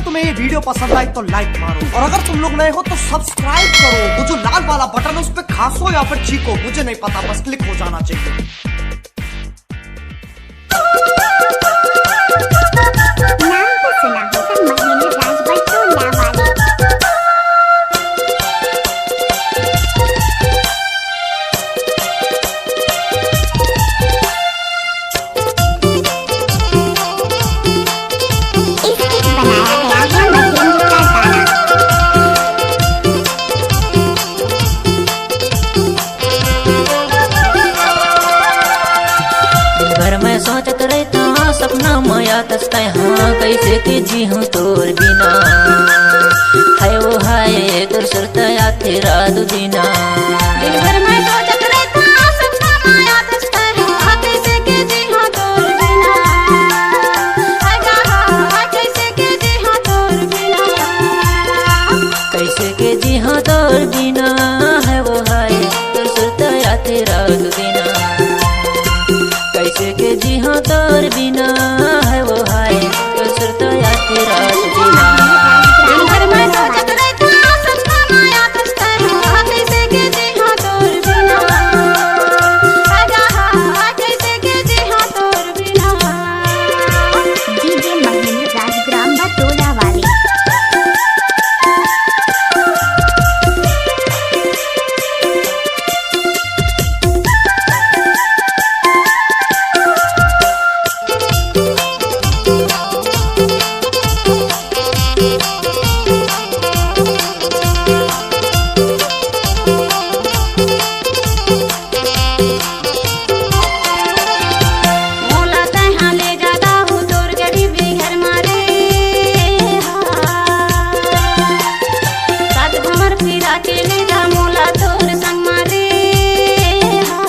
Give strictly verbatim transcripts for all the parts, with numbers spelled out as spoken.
तुम्हें ये वीडियो पसंद आई तो लाइक मारो, और अगर तुम लोग नए हो तो सब्सक्राइब करो। वो जो लाल वाला बटन है उस पर घासो या फिर चीखो, मुझे नहीं पता, बस क्लिक हो जाना चाहिए। नाम तो सुना होगा महेंद्र राज बटोला वाले। इसके बनाया गया है महेंद्र का गाना। दिन भर मैं सोचत रहता हूँ, सपना में आतस तै हाँ, कैसे के जी हूँ तोर बिना। हाय वो हाय, तोर सुरत आथे रात दिना। दिन भर मैं सोचत रहता हूँ, सपना में आतस तै हाँ, कैसे के जी हूँ तोर बिना। हाय गा हाँ, कैसे के जी हूँ तोर बिना। कैसे के जी हूँ तोर बिना, हाय वो हाय, तोर सुरत आथे रात दिना। कैसे के जी हूँ तोर बिना, हाय वो हाय, तोर सुरत आथे रात दिना। दिन भर मैं सोचत रहता हूँ, सपना में आतस तै हाँ, कैसे के जी हूँ तोर बिना। हाय गा हाँ, कैसे के जी हूँ तोर बिना। डीजे महेंद्र राज ग्राम बटोला वाले। मोला तैं हा ले जादा हो तोर गरीबी घर मारे हा। सात भंवर फिरा के ले जा मोला तोर संग मारे हा।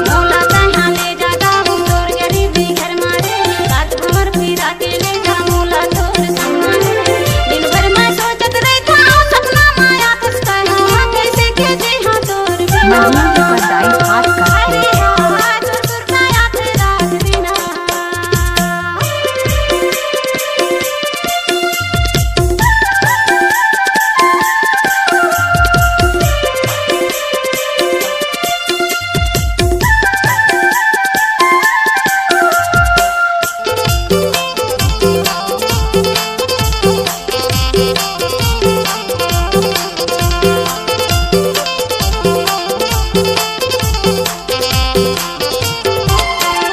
मोला तैं हा ले जादा हो तोर गरीबी घर मारे। सात भंवर फिरा के ले जा मोला तोर संग मारे। दिन भर मैं सोचत रहता हूँ, सपना में आतस तै हाँ, कैसे के जी हूँ तोर बिना। महीना का दाई हाथ का अरे हाँ, तोर सुरत आथे रात दिना।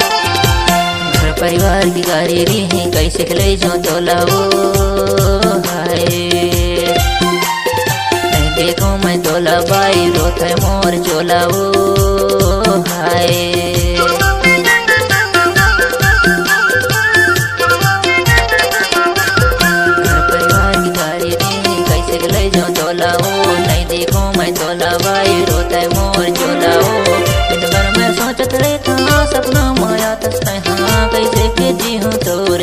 घर परिवार के गारी रही, कैसे के ले जाऊं तोला ओ हाय। नहीं देखो मैं तोला बाई, रोथे मोर चोला ओ हाय। घर परिवार के गारी रही, कैसे के ले जाऊं तोला ओ, नहीं देखो मैं तोला बाई, रोथे मोर चोला ओ। दिन भर मैं सोचत रहता हूँ, सपना में आतस तै हाँ, कैसे के जी हूँ तोर